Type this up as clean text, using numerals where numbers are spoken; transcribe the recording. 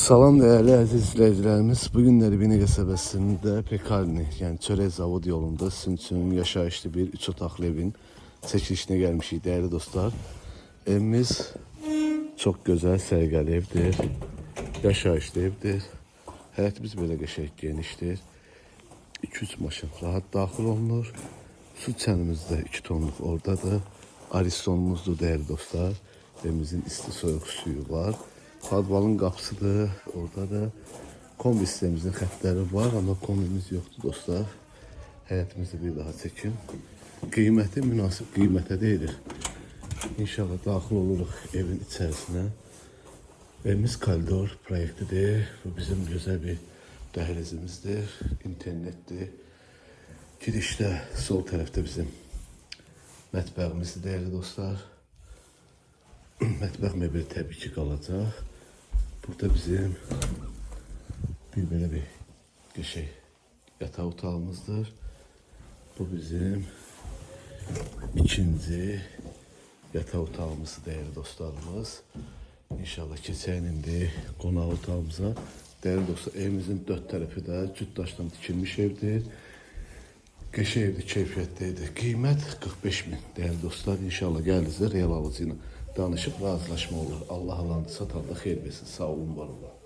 Salam değerli aziz izləyicilərimiz. Bu günləri Binə qəsəbəsində Pekarni, yəni çörək zavod yolunda sizin üçün yaşayışlı bir 3 otaqlı evin çəkilişinə gəlmişik değerli dostlar. Evimiz çox gözəl, səliqəli evdir. Yaşayışlı evdir. Həyətimiz belə qəşəng genişdir. 2-3 maşın rahat daxil olunur. Su çənimiz də 2 tonluq oradadır. Aristonumuzdur değerli dostlar. Evimizin isti soyuq suyu var. Padvalın qapısıdır oradadır. Kombi sistemimizin xəttləri var, amma kombimiz yoxdur dostlar. Həyətimizi bir daha çəkim. Qiyməti münasib qiymətə deyilir. İnşallah daxil oluruq evin içərisinə. Evimiz koridor proyektidir. Bu bizim gözəl bir dəhlizimizdir. İnternetdir. Girişdə sol tərəfdə bizim mətbəximizdir değerli dostlar. Mətbəx mebeli təbii ki qalacaq. Burada bizim bir belə bir qəşəng yataq otağımızdır. Bu bizim ikinci yataq otağımızdır değerli dostlarımız. İnşallah keçək indi qonaq otağımıza. Değerli dostlar, evimizin dörd tərəfi də cüt daşdan tikilmiş evdir. Qəşəng evdir, keyfiyyətli evdir. Qiymət 45 min. Değerli dostlar, inşallah gəldinizdə real alıcı ilə danışıb razılaşma olur. Allah alanı satanda xeyir versin. Sağ olun, var olun.